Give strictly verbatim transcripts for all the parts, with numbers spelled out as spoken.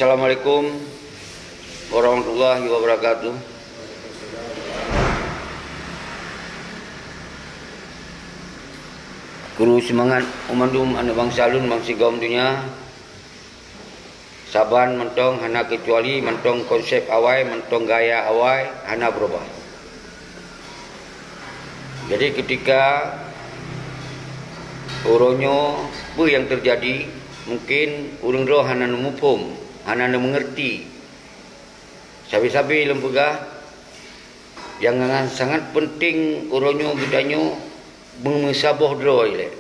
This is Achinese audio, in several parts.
Assalamualaikum warahmatullahi wabarakatuh. Kru seumangat, umandum aneuk bansa lôn bansigom donya. Saban mantong hana keucuali, mantong konsep awai, mantong gaya awai hana beurubah. Jadi, keutika uroe nyoe peue nyang teujadi, mungken ureuëng droe hana neumuphom, hana neumeungeurti. Sabe-sabe lôn peugah, nyang sangat peunteng uroe nyoe geutanyoe meumeusaboh droe ilée,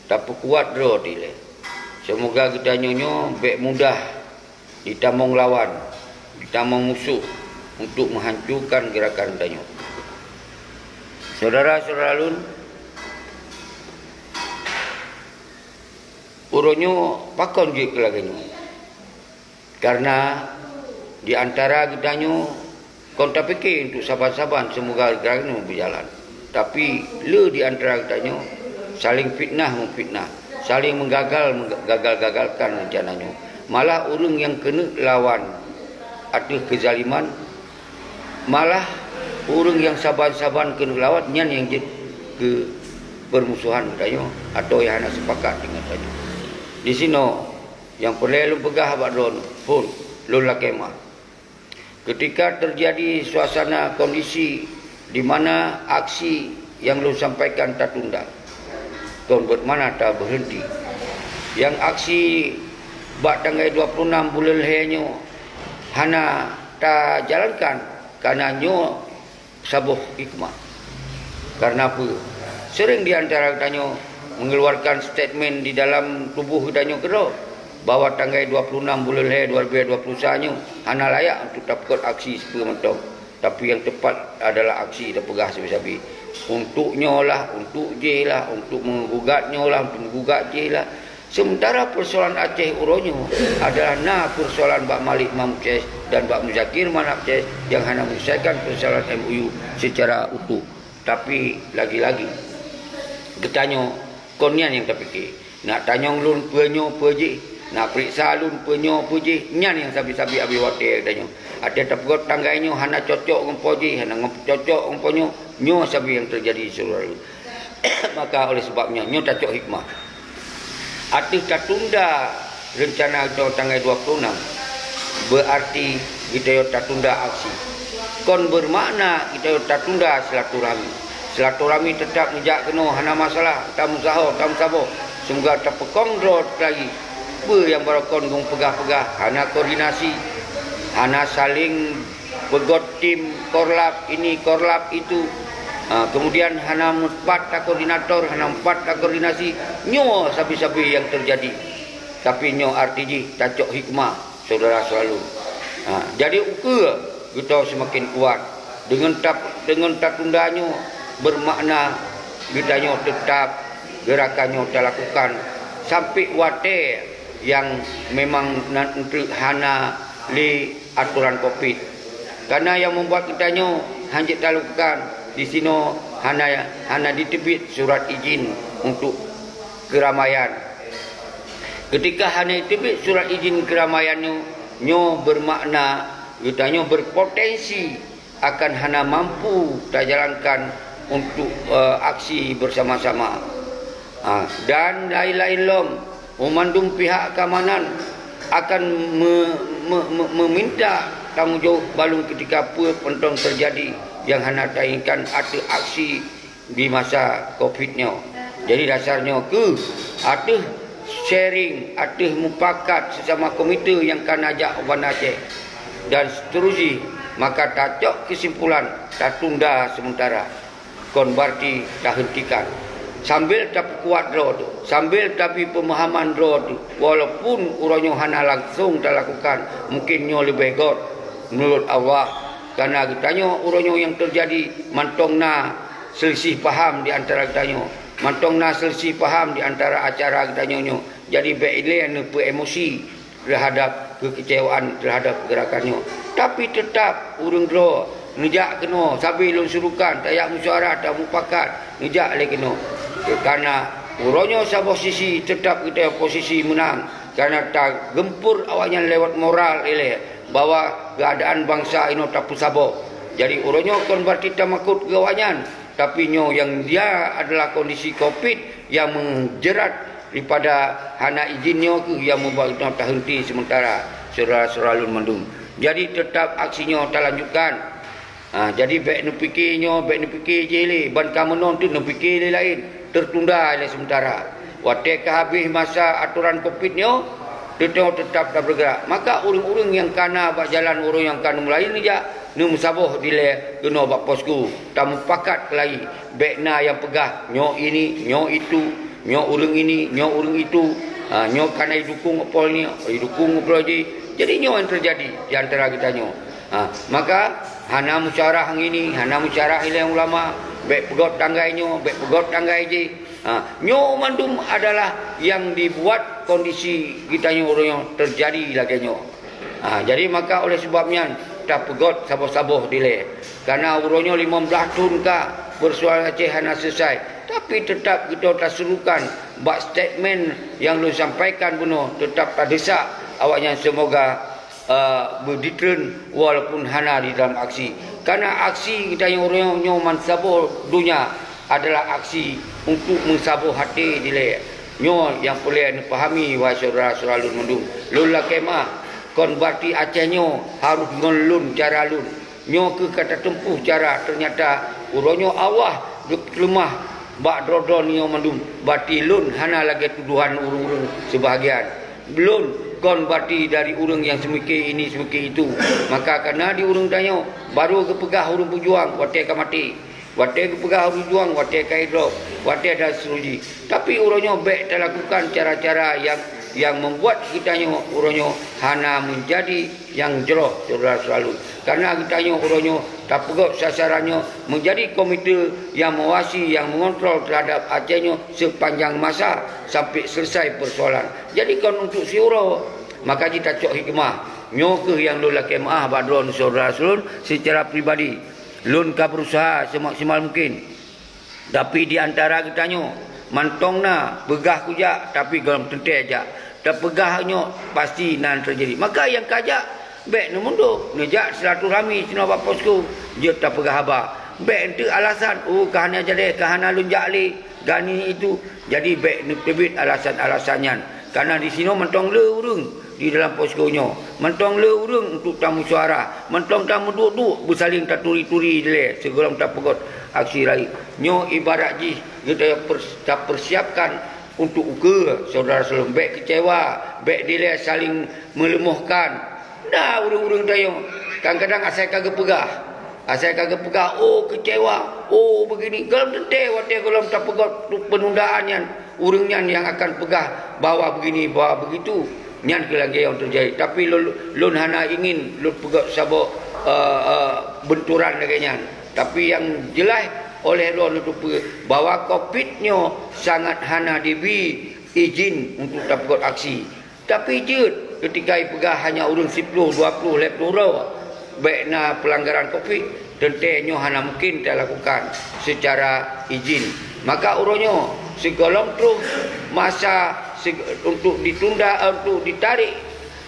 tapeukuat droe ilée. Seumoga geutanyoe nyoe bék mudah jitamong lawan, jitamong musoh untuk meuhancokan geurakan geutanyoe. Syedara-syedara lôn, uroe nyoe pakon jeuet keu lagée nyoe? Kareuna di antara geutanyoe kon tapike untuk saban-saban seumoga geutanyoe beujalan. Tapi le di antara geutanyoe saléng fitnah meufitnah, saléng meugagal meugagal-gagalkan reuncana nyoe. Malah ureuëng nyang keuneuk lawan ateueh keuzaliman, malah ureuëng nyang saban-saban keuneuk lawan nyan nyang jeuet keu peurmusohan geutanyoe atawa nyang hana seupakat deungon tanyoe. Disinoe nyang peureulée lôn peugah bak droeneuh, phon lôn lakée meuah. Keutika teujadi suasana kondisi di mana aksi nyang lôn sampaikan tatunda, kon beuet mana tabeureunti. Nyang aksi bak tanggai dua ploh nam buleuen lhée nyoe hana tajalankan kareuna nyoe saboh hikmah. Kareuna peue? Seuréng di antara geutanyoe meungeuluarkan statement di dalam tuboh geutanyoe keudroe bahwa tanggai dua ploh nam buleuen lhée dua ribée dua ploh sa nyoe hana layak untuk tapeukot aksi sipeue mantong. Tapi nyang teupat adalah aksi tapeugah sabe-sabe. Untuk nyoe lah, untuk jéh lah, untuk meugugat nyoe lah, untuk meugugat jéh lah. Sementara persoalan Aceh uroe nyoe adalah na persoalan bak Malik Mahmud Syeh dan bak Muzakir Manaf Syeh nyang hana menyelesaikan persoalan M O U secara utuh. Tapi lagi-lagi geutanyoe kon nyan nyang tapike. Nak tanyong lôn peue nyoe peue jih, nak periksa lôn peue nyoe peue jih, nyan nyang sabe-sabe abéh watée geutanyoe. Até tapeugot tanggai nyoe hana cocok ngon po jih, hana ngon cocok ngon po nyoe, nyoe sabe nyang teujadi syedara lôn. Maka oleh sebab nyoe, nyoe tacok hikmah. Ateueh tatunda reuncana geutanyoe tanggai dua ploh nam, beuarti geutanyoe tatunda aksi. Kon beumakna geutanyoe tatunda silaturahmi. Silaturahmi teutab neujak keunoe, hana masalah, tameusaho, tameusaboh. Seumoga tapeukong droe lagi. Peue nyang barokon geupeugah-peugah, hana koordinasi, hana saléng peugot tim, korlap ini, korlap itu. Ha, kemudian hana meupat takoordinator, hana meupat takoordinasi. Nyoe sabe-sabe nyang teujadi. Tapi nyoe arti jih tacok hikmah, syedara-syedara lôn. Ha, jadi ukeue geutanyoe seumaken kuat. Deungon tap-, deungon tatunda nyoe beumakna geutanyoe teutab geurakan nyoe talakukan sampoe watée nyang memang na, hana lé atoran covid. Kareuna nyang membuat geutanyoe hanjeuet talakukan disinoe hana, hana jiteubiet surat idin untuk keuramaian. Keutika hana jiteubiet surat idin keuramaian nyoe, nyoe beumakna geutanyoe beupotensi akan hana mampu tajalankan untuk, eh, aksi bersama-sama. Ha, dan laén-laén lom, meumandum pihak keamanan akan me-, me-, me-, meminta tanggong jaweueb balum keutika peue peuntoeng teujadi nyang hana tainginkan ateueh aksi di masa covid nyoe. Jadi, dasar nyoe keuh ateueh sharing, ateueh mupakat sesama komite nyang ka na jak u Banda Aceh dan seterusjih, maka tacok keusimpulan tatunda seumeuntara, kon beurarti tahentikan. Sambil tapeukuat droe teuh, sambil tabri peumahaman droe teuh, walaupun uroe nyoe hana langsong talakukan, mungken nyoe leubeh göt meunurot Allah. Kareuna geutanyoe uroe nyoe nyang teujadi mantong na seulisih paham di antara geutanyoe. Mantong na seulisih paham di antara acara geutanyoe nyoe. Jadi, bék ilée neupeu emosi teuhadab keukeucewaan teuhadab geurakan nyoe. Tapi, teutab ureuëng droe neujak keunoe, sabe lôn surukan tajak meusyuara, tamupakat, neujak lé keunoe. Kareuna uroe nyoe saboh sisi teutab geutanyoe posisi meunang, Karena tageumpur awaknyan lewat moral ilée bahwa keuadaan bansa inoe tapeusaboh. Jadi uroe nyoe kon berarti tamakot keu awaknyan, tapi nyoe nyang dia adalah kondisi covid nyang meujerat daripada hana izin nyoe keuh nyang mubuat geutanyoe tahenti sementara, syedara-syedara lôn mandum. Jadi teutap aksi nyoe talanjutkan. Ha, jadi bék neupike nyoe, bék neupike jih lé, ban ka meunoe teuk neupike lé laén, teutunda lé sementara. Watée ka habéh masa atoran covid nyoe, teutap, teutap tabeureugerak. Maka ureuëng-ureuëng nyang kana bak jalan, ureuëng nyang ka neumulai neujak, neumeusaboh dilée keunoe bak posko, tamupakat keulayi. Bék na nyang peugah nyoe ini, nyoe itu, nyoe ureuëng ini, nyoe ureuëng itu, ha, nyoe kana idukong Polri, idukong Polri. Jadi nyoe nyang teujadi di antara geutanyoe. Ha, maka hana musyawarah ngon ini, hana musyawarah ilée ulama, bék peugét tanggai nyoe, bék peugét tanggai jih. Ha, nyoe mandum adalah nyang dibuat kondisi geutanyoe uroe nyoe teujadi lagée nyoe. Ha, jadi maka oleh sebab nyan tapeugét saboh-saboh dilée. Karena uroe nyoe limong blaih thon ka persoalan Aceh hana selesai, tapi teutap geutanyoe taserukan bak statement nyang lôn sampaikan bunoe, teutap tadesak awaknyan semoga eh, beuditreun walaupun hana di dalam aksi. Karena aksi geutanyoe uroe nyoe meusaboh donya adalah aksi untuk meusaboh até dilée. Nyoe nyang peureulée neupahami, wahai syedara-syedara lôn mandum. Lôn lakée meuáh, kon berarti Aceh nyoe harôh ngon lôn cara lôn. Nyoe keuh ka tateumpôh cara, teunyata uroe nyoe Allah geupeuleumah bak droe-droe nyoe mandum. Berarti lôn hana lagée tudohan ureuëng-ureuëng seubahagian. Lôn kon berarti dari ureuëng nyang seumike ini, seumike itu. Maka kana di ureuëng tanyoe, barô geupeugah ureuëng peujuang watée ka maté, watée geupeugah ureuëng peujuang watée ka idrob, watée dan seterusjih. Tapi uroe nyoe bék talakukan cara-cara nyang, nyang membuat geutanyoe uroe nyoe hana menjadi nyang jroh, syedara-syedara lôn. Karena geutanyoe uroe nyoe tapeugét sasaran nyoe menjadi komite nyang meuwasi, nyang mengontrol terhadap Aceh nyoe sepanjang masa sampai selesai persoalan. Jadi kon untuk siuroe, maka jitacok hikmah. Nyoe keuh nyang lôn lakée meuáh bak droe syedara lôn secara pribadi. Lôn ka berusaha semaksimal mungkin. Tapi di antara geutanyoe, mantong na peugah kujak, tapi gohlom teuntée jak. Tapeugah nyoe pasti nan teujadi. Maka nyang ka jak, bék neumundok, neujak silaturahmi sinoe bak posko, jeuet tapeugah haba. Bék enteuk alasan, "Oh, ka hana jadi, ka hana lôn jak lé, ka ni itu." Jadi bék neuteubiet alasan-alasan nyan. Karena di sinoe mantong le ureuëng di dalam posko nyoe, mantong le ureuëng untuk tamusyawarah, mantong tameuduek-duek beusaléng taturi-turi dilée sigohlom tapeugét aksi rayeuk. Nyoe ibarat jih geutanyoe pers-, tapersiapkan untuk ukeue, syedara-syedara lôn. Bék keucewa, bék dilée saléng meuleumohkan. Na ureuëng-ureuëng tanyoe kadang-kadang asai ka geupeugah, asai ka geupeugah, "Oh, keucewa, oh, begini." Gohlom teuntée watée gohlom tapeugét penundaan nyan, ureuëng nyan nyang akan peugah bahwa begini, bahwa begitu. Nyan keuh lagée nyang teujadi. Tapi lôn, lôn hana ingin lôn peugét saboh, eh, eh, beunturan lagée nyan. Tapi nyang jeulaih oleh lôn teupeue bahwa covid nyoe sangat hana dibi izin untuk tapeugét aksi. Tapi jeuet keutika ipeugah hanya ureuëng siploh, dua ploh, lhée ploh droe bék na peulanggaran covid, teuntée nyoe hana mungkin talakukan seucara izin. Maka uroe nyoe sigohlom troh masa seg-, untuk ditunda, eh, untuk ditarék,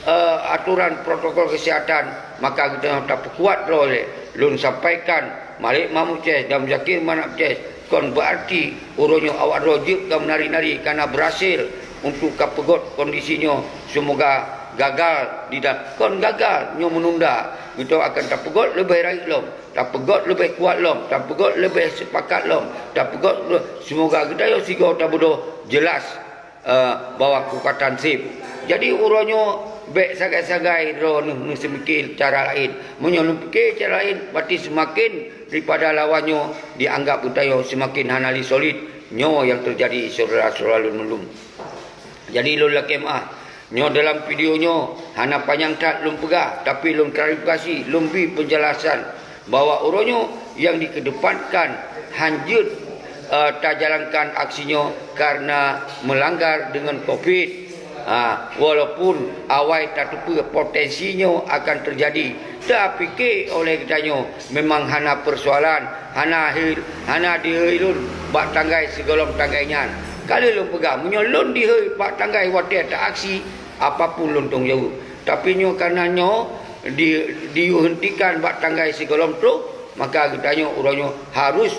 eh, aturan protokol kesehatan, maka geutanyoe tapeukuat droe lé. Lôn sampaikan Malik Mahmud Ces dan Muzakir Manaf Ces, kon berarti uroe nyoe awak droe jeuet ka meunari-nari kana berhasil untuk ka peugét kondisi nyoe, semoga gagal di da-, kon gagal, nyoe meununda. Geutanyoe akan tapeugét leubeh rayeuk lom, tapeugét leubeh kuat lom, tapeugét leubeh sepakat lom, tapeugét le-, semoga geutanyoe sigoe tabeudôh jeulaih, eh, bahwa kekuatan seb. Jadi uroe nyoe bék sagai-sagai droeneuh neuseumike cara laén. Meunyoe neupike cara laén, berarti seumaken daripada lawan nyoe dianggap geutanyoe seumaken hana lé solid. Nyoe nyang teujadi syedara-syedara lôn mandum. Jadi lôn lakée meuáh, nyoe dalam video nyoe hana panyang that lôn peugah, tapi lôn klarifikasi, lôn bi peunjelasan bahwa uroe nyoe nyang dikedepankan hanjeuet, eh, tajalankan aksi nyoe karena meulanggar deungon covid. Ha, walaupun awai tateupeue potensi nyoe akan teujadi, tapike oleh geutanyoe memang hana peusoalan, hana hil-, hana dihôi lôn bak tanggai sigohlom tanggai nyan. Ka lheueh lôn peugah, meunyoe lôn dihôi bak tanggai watée ta aksi, Apapun lôn tanggung jaweueb. Tapi nyoe kareuna nyoe di, dihentikan bak tanggai sigohlom troh, maka geutanyoe uroe nyoe harus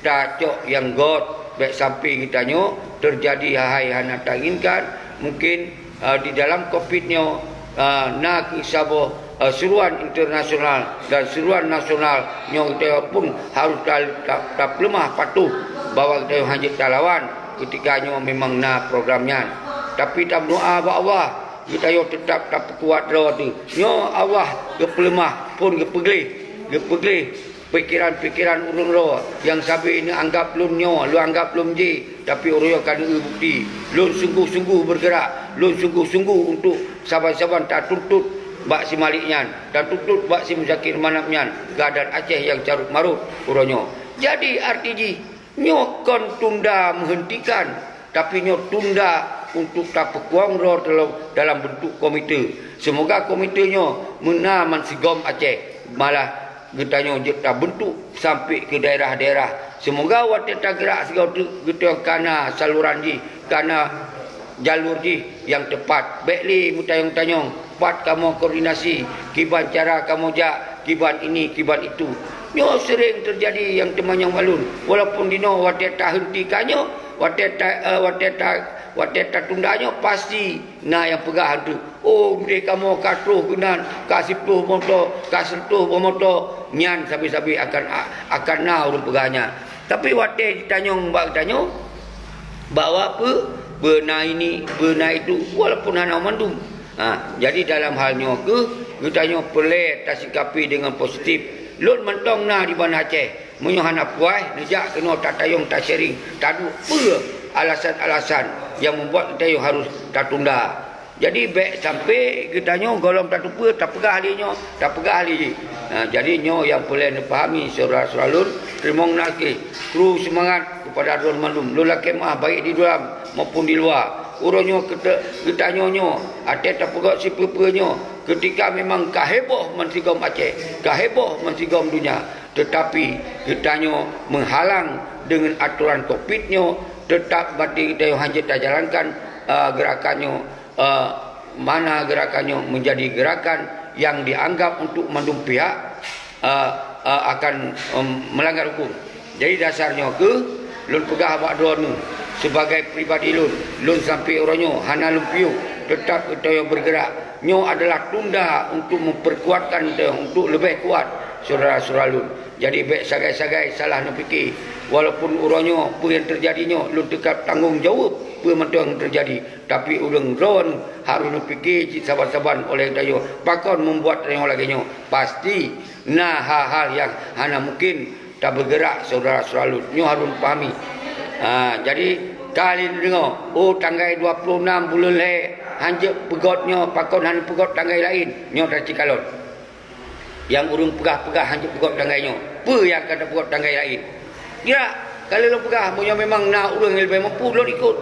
tacok nyang göt, bèk sampai geutanyoe teujadi hai-hai hana tainginkan. Mungkin, eh, di dalam covid nyoe, eh, na kheueh saboh, eh, seruan internasional dan seruan nasional nyoe geutanyoe pun harus ta-, ta-, tapeuleumah patuh bahwa geutanyoe hanjeuet talawan ketika nyoe memang na program nyan. Tapi tameudoa bak Allah, geutanyoe teutap tapeukuat droe teuh. Nyoe Allah geupeuleumah phon geupeugleh, geupeugleh pikeran-pikeran ureuëng droe nyang sabe neuanggap lôn nyoe, lôn anggap lôn jih, tapi ureuëng nyoe ka neueu bukeuti. Lôn sungguh-sungguh beurgeurak, lôn sungguh-sungguh untuk saban-saban tatuntut bak si Malik nyan, tatuntut bak si Muzakir Manaf nyan, keuadaan Aceh nyang carôt-marôt uroe nyoe. Jadi arti jih, nyoe kon tunda meuheuntikan, tapi nyoe tunda untuk tapeukuong droe dalam, dalam beuntuk komite. Seumoga komite nyoe meuna bansigom Aceh, malah geutanyoe jeuet tabeuntuk sampai keu daerah-daerah. Seumoga watée tageurak sigoe teuk geutanyoe kana saluran jih, kana jalur jih nyang teupat. Bék lé meutanyong-tanyong, pat kamoe koordinasi, kiban cara kamoe jak, kiban ini, kiban itu. Nyoe seuréng teujadi nyang teumanyong bak lôn. Walaupun dinoe watée taheuntikeue nyoe, watée ta-, eh, watée ta-, watée tatunda nyoe, pasti na nyang peugah hantu, "Oh, meudeh kamoe ka troh keunan, ka siplôh moto, ka seureutôh boh moto." Nyan sabe-sabe akan, akan na ureuëng peugah nyan. Tapi watée jitanyong bak geutanyoe, bahwa peue, beuna ini, beuna itu, walaupun hana mandum. Ha, jadi dalam hal nyoe kheueh, geutanyoe peureulée tasikapi deungon positif. Lôn mantong na di Banda Aceh. Meunyoe hana puas, neujak keunoe tatanyong, tasharing, taduek peue alasan-alasan nyang membuat geutanyoe harôh tatunda. Jadi, bék sampai geutanyoe gohlom tateupeue, tapeugah lé nyoe, tapeugah lé jih. Nah, jadi nyoe nyang peureulée neupahami syedara-syedara lôn, teurimong na kheueh kru seumangat keupada droe mandum. Lôn lakée meuáh baik di dalam maupun di luwa. Uroe nyoe keute-, geutanyoe nyoe, até tapeugot sipeue-peue nyoe, keutika memang ka heboh bansigom Aceh, ka heboh bansigom donya. Teutapi geutanyoe meuhalang deungon atoran covid nyoe, teutap maté geutanyoe hanjeuet tajalankan, eh, geurakan nyoe, eh, mana geurakan nyoe meunjadi geurakan nyang jianggab untuk mandum pihak, eh, eh, akan, em, meulanggar huköm. Jadi dasar nyoe kheueh lôn peugah bak droeneuh, sibagai pribadi lôn, lôn sampoe uroe nyoe hana lôn piôh, teutap geutanyoe beurgeurak. Nyoe adalah tunda untuk memperkuatkan geutanyoe untuk leubeh kuat, syedara-syedara lôn. Jadi bék sagai-sagai salah neupike. Walaupun uroe nyoe peue nyang teujadi nyoe lôn teuka tanggong jaweueb peue mantong nyang teujadi, tapi ureuëng droeneuh harôh neupike cit saban-saban óh lheueh tanyoe pakon membuat tanyoe lagée nyoe. Pasti na hal-hal nyang hana mungken tabeugeurak syedara-syedara lôn. Nyoe harôh neupahami. Ha, jadi ka lheueh neudeungoe, oh, tanggai dua ploh nam buleuen lhée hanjeuet peugot nyoe, pakon hana peugot tanggai laén. Nyoe tacikalon. Nyang ureuëng peugah-peugah hanjeuet peugot tanggai nyoe. Peue nyang ka tapeugot tanggai laén? Ya, ka lheueh lôn peugah, meunyoe memang na ureuëng nyang leubeh mampu, lôn ikot.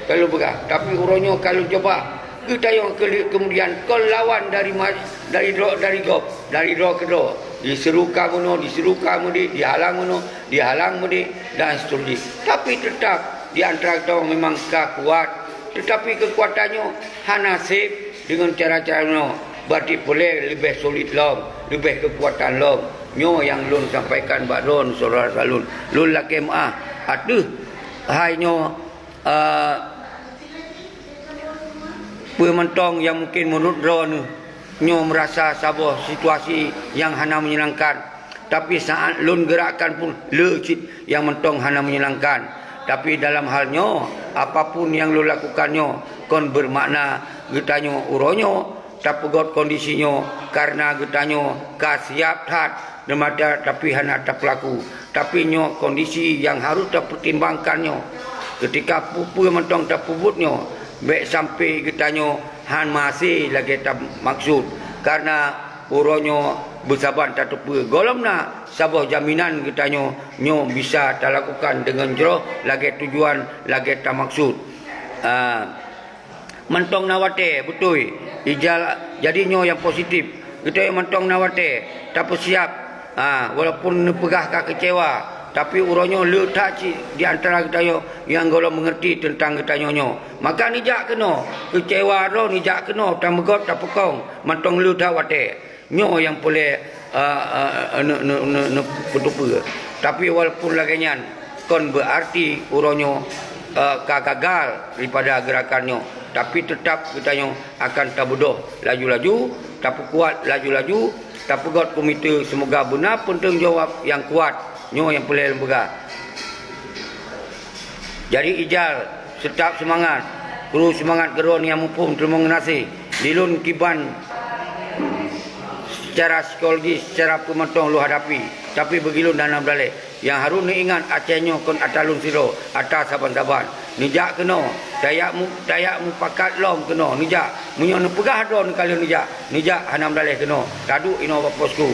Ka lheueh lôn peugah, tapi uroe nyoe ka lôn cuba. Geutanyoe keu-, keumudian kon lawan dari ma-, dari droe, dari gob, dari droe keu droe. Diseuru ka meunoe, diseuru ka meudéh, dihalang meunoe, dihalang meudéh, dan seterusnya. Tapi teutap di antara geutanyoe memang ka kuat. Teutapi keukuatan nyoe hana sép deungon cara-cara nyoe, berarti peureulée leubeh solid lom, leubeh keukuatan lom. Nyoe nyang lôn sampaikan bak droeneuh syedara-syedara lôn. Lôn lakée meuáh ateueh hai nyoe, eh, peue mantong nyang mungken meunurot droeneuh nyoe meurasa saboh situasi nyang hana meunyenangkan. Tapi saát lôn geurakkan pun le cit nyang mantong hana meunyenangkan. Tapi dalam hal nyoe, apapun nyang lôn lakukan nyoe kon beumakna geutanyoe uroe nyoe tapeugot kondisi nyoe kareuna geutanyoe ka siab that, teumata tapi hana tapeulaku. Tapi nyoe kondisi nyang harôh tapeutimbangan nyoe. Keutika peue-peue mantong tapeubuet nyoe, bék sampoe geutanyoe hana maséh lagée tamaksud. Kareuna uroe nyoe beusaban tateupeue gohlom na saboh jaminan geutanyoe nyoe bisa talakukan deungon jroh lagée tujuan lagée tamaksud. Ah, mantong na watée, beutôi. Ija-, jadi nyoe nyang positif. Geutanyoe mantong na watée, tapeusiab. Ah, walaupun neupeugah ka keucewa, Tapi uroe nyoe le that cit di antara geutanyoe nyang gohlom meungerti teuntang geutanyoe nyoe. Maka neujak keunoe, keucewa droe neujak keunoe, tameugot tapeukong mantong le that watée. Nyoe nyang peureulée, eh, eh, ne-, ne-, ne-, ne-, peuteupeue. Tapi walaupun lagée nyan, kon beuarti uroe nyoe, eh, ka gagal daripada geurakan nyoe. Tapi teutab geutanyoe akan tabeudôh laju-laju, tapeukuat laju-laju, tapeugot komite seumoga beuna peutanggung jaweueb nyang kuat. Nyoe nyang peureulée lôn peugah. Jadi ijal, teutab seumangat, kru seumangat keudroe nyang muphom teurimong geunaséh. Di lôn kiban seucara psikologis, seucara peumantong lôn hadapi, tapi bagi lôn hana meudaleh. Nyang harôh neuingat Aceh nyoe kon atra lôn sidroe, atra saban-saban. Neujak keunoe, tajak mu-, tajak mupakat lom keunoe, neujak. Meunyoe neupeugah droe neukalon neujak, neujak hana meudaleh keunoe, taduek inoe bak posko.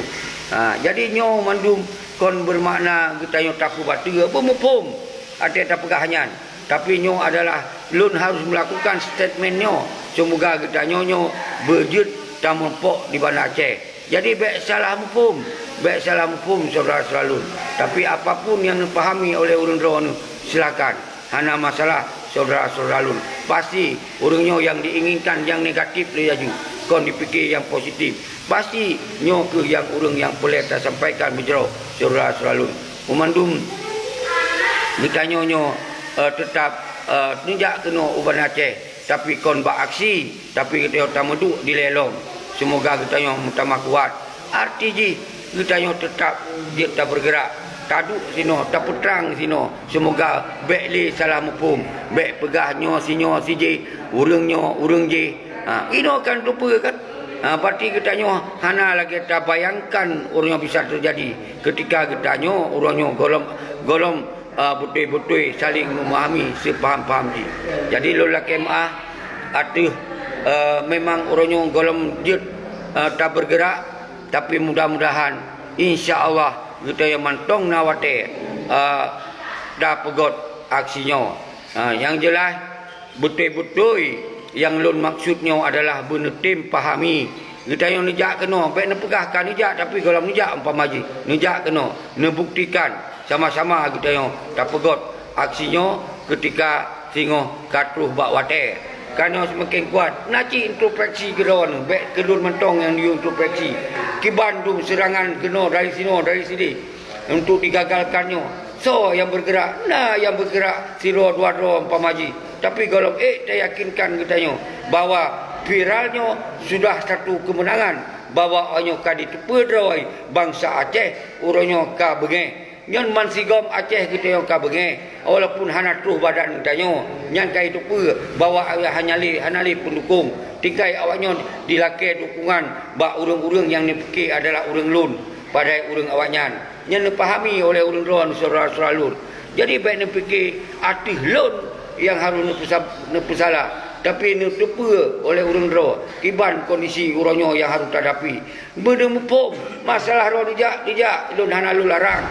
Ha, jadi nyoe mandum kon beumakna geutanyoe tapeubateue, beumuphom até tapeugah nyan. Tapi nyoe adalah lôn harôh meulakukan statement nyoe. Seumoga geutanyoe nyoe beujeuet tameurumpok di Banda Aceh. Jadi bék salah muphom, bék salah muphom syedara-syedara lôn. Tapi apapun nyang neupahami oleh ureuëng droeneuh, silakan. Hana masalah syedara-syedara lôn. Pasti ureuëng nyoe nyang diinginkan nyang negatif lé laju, kon dipike nyang positif. Pasti nyoe kheueh nyang ureuëng nyang peureulée tasampaikan meujroh syedara-syedara lôn. Meumandum geutanyoe nyoe, eh, teutab, eh, neujak keunoe u Banda Aceh, tapi kon bak aksi, tapi geutanyoe tameuduek dilée lom. Seumoga geutanyoe meutamah kuat. Arti jih geutanyoe teutab jeuet tabeurgeurak, taduek sinoe, tapeutrang sinoe. Seumoga bék lé salah muphom, bék peugah nyoe sinyoe sijih, ureuëng nyoe ureuëng jih. Ha, inoe kan teupeue kan? Ha, berarti geutanyoe hana lagée tabayangkan uroe nyoe bisa teujadi. Keutika geutanyoe uroe nyoe gohlom, gohlom, eh, beutôi-beutôi saléng meumahami seupaham-paham jih. Jadi lôn lakée meuáh ateueh, eh, memang uroe nyoe gohlom jeuet, eh, tabeurgeurak, tapi mudah-mudahan insya Allah geutanyoe mantong na watée, eh, tapeugot aksi nyoe. Eh, nyang jeulaih, beutôi-beutôi nyang lôn maksud nyoe adalah beuneutem pahami. Geutanyoe neujak keunoe, bék neupeugah ka neujak, tapi gohlom neujak umpama jih. Neujak keunoe, neubuktikan sama-sama geutanyoe tapeugot aksi nyoe keutika singoh ka troh bak watée. Kanoe seumaken kuat, na cit introspeksi keudroe, bék keu lôn mantong nyang neuyue introspeksi. Kiban dum seurangan keunoe dari sinoe, dari sideh. Untuk digagalkan nyoe, soe nyang beurgeurak? Na nyang beurgeurak sidroe dua droe umpama jih. Tapi gohlom ék tayakinkan geutanyoe bahwa viral nyoe sudah satu keumeunangan, bahwa awaknyoe ka jiteupeue droe bansa Aceh uroe nyoe ka beungéh. Nyan bansigom Aceh geutanyoe ka beungéh, walaupun hana troh badan geutanyoe. Nyan ka jiteupeue bahwa hana lé, hana lé peundukong. Tinggai awaknyoe dilakée dukungan bak ureuëng-ureuëng nyang neupike adalah ureuëng lôn, padahai ureuëng awaknyan. Nyan neupahami oleh ureuëng droe syedara-syedara lôn. Jadi bék neupike ateueh lôn nyang harôh neupeusa-, neupeusalah, tapi neuteupeue oleh ureuëng droe kiban kondisi uroe nyoe nyang harôh tadapi. Beuneuphom masalah droe dijak, dijak, lôn hana lôn larang.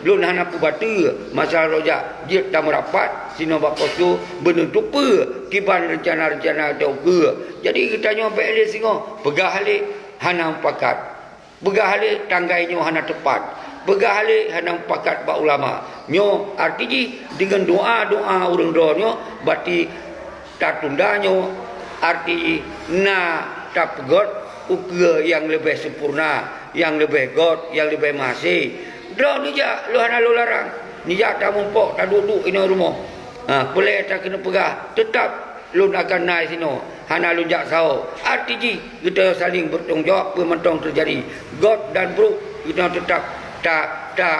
Lôn hana peubateue masalah droe jak, jeuet tameurapat sinoe bak posko, beuneuteupeu kiban reuncana-reuncana teukeue. Jadi geutanyoe bék lé singoh peugah lé hana mupakat. Peugah lé tanggai nyoe hana teupat. Peugah lé hana mupakat bak ulama. Nyoe arti jih deungon doa-doa ureuëng droe nyoe, berarti tatunda nyoe, arti jih na tapeugot ukeue nyang leubeh sempurna, nyang leubeh göt, nyang leubeh mahasé. Droe neujak, lôn hana lôn larang. Neujak tamumpok, taduek-duek inoe rumoh. Ha, peulée takeuneuk peugah, teutab lôn akan na sinoe, hana lôn jak saho. Arti jih geutanyoe saléng beutanggung jaweueb peue mantong teujadi. Göt dan brok geutanyoe teutab ta, ta,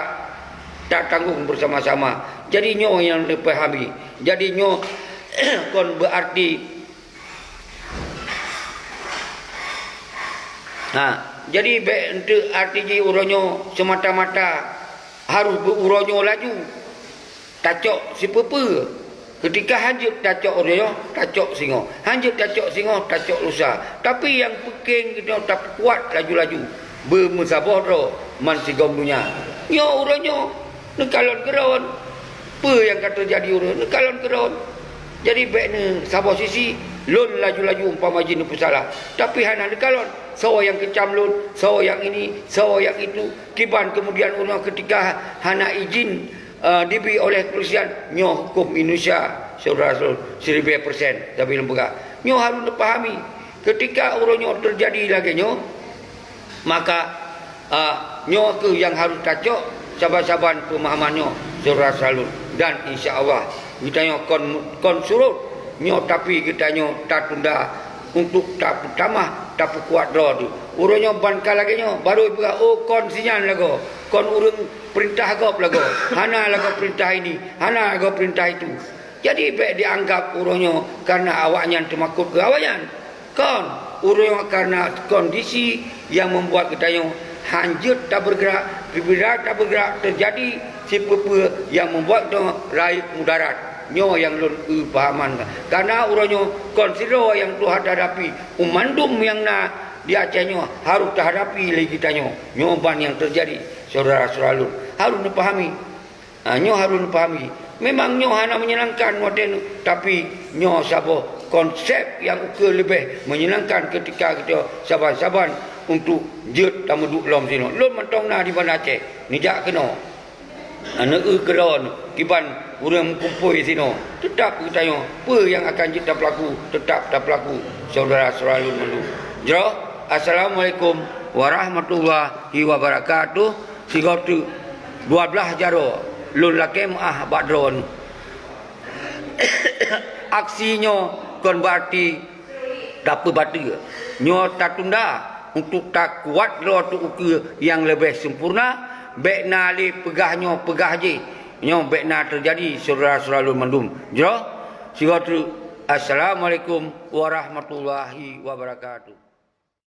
tatanggong beusama-sama. Jadi nyoe nyang neupahami. Jadi nyoe kon beuarti, ha, jadi bék eunteuk arti jih uroe nyoe seumata-mata harôh beu uroe nyoe laju tacok sipeue-peue. Keutika hanjeuet tacok uroe nyoe, tacok singoh. Hanjeuet tacok singoh, tacok lusa. Tapi nyang peukéng geutanyoe tapeukuat laju-laju. Beumeusaboh droe man sigom donya. Nyoe uroe nyoe neukalon keudroe. Peue nyang ka teujadi uroe neukalon keudroe. Jadi bék neusaboh sisi, Lôn laju-laju umpama jih neupeusalah, tapi hana neukalon. Soe nyang keucam lôn, soe nyang ini, soe nyang itu. Kiban kemudian uroe nyoe ketika hana izin, eh, dibri oleh kepolisian, nyoe huköm Indonesia, syedara-syedara, siribèe persen, tapi lôn peugah. Nyoe harôh neupahami, ketika uroe nyoe teujadi lagèe nyoe, maka, a, nyoe kheueh nyang harôh tacok saban-saban peumahaman nyoe, syedara-syedara lôn. Dan insya Allah, geutanyoe kon, kon surot nyoe, tapi geutanyoe tatunda untuk tapeutamah, tapeukuat droe teuh. Uroe nyoe ban ka lagèe nyoe, barô peugah, "Oh, kon si nyan lagoe, kon ureueng peurintah gob lagoe, hana lagoe peurintah ini, hana lagoe peurintah itu." Jadi, bèk dianggap uroe nyoe kareuna awaknyan teumakot keu awaknyan. Kon, uroe nyoe kareuna kondisi nyang membuat geutanyoe hanjeuet tabeureugerak, peubeda tabeureugerak, teujadi sipeue-peue nyang membuat geutanyoe rayeuk mudarat. Nyoe nyang lôn eu pahaman. Kareuna uroe nyoe kon sidroe nyang tuha tahadapi, u mandum nyang na di Aceh nyoe harôh tahadapi lé geutanyoe. Nyoe ban nyang teujadi, syedara-syedara lôn. Harôh neupahami. Ha, nyoe harôh neupahami. Memang nyoe hana menyenangkan watèe nyoe, tapi nyoe saboh konsep nyang ukeue leubeh menyenangkan ketika geutanyoe saban-saban untuk jeuet tameuduek lom sinoe. Lôn mantong na di Banda Aceh, neujak keunoe. Ha, neueu keudroe kiban ureueng meukumpôi sinoe. Teutap geutanyoe, peue nyang akan jeuet tapeulaku, teutap tapeulaku, syedara-syedara lôn mandum. Jroh, assalamualaikum warahmatullahi wabarakatuh. Sigoe teuk dua blaih jaroe lôn lakèe meu'ah bak droeneuh. Aksi nyoe kon beuarti tapeubateue. Nyoe tatunda untuk takuat droe teuh ukeue nyang leubeh sempurna. Bèk na lé peugah nyoe peugah jéh. Nyoe bèk na teujadi, syedara-syedara lôn mandum. Jroh, sigoe teuk, assalamualaikum warahmatullahi wabarakatuh.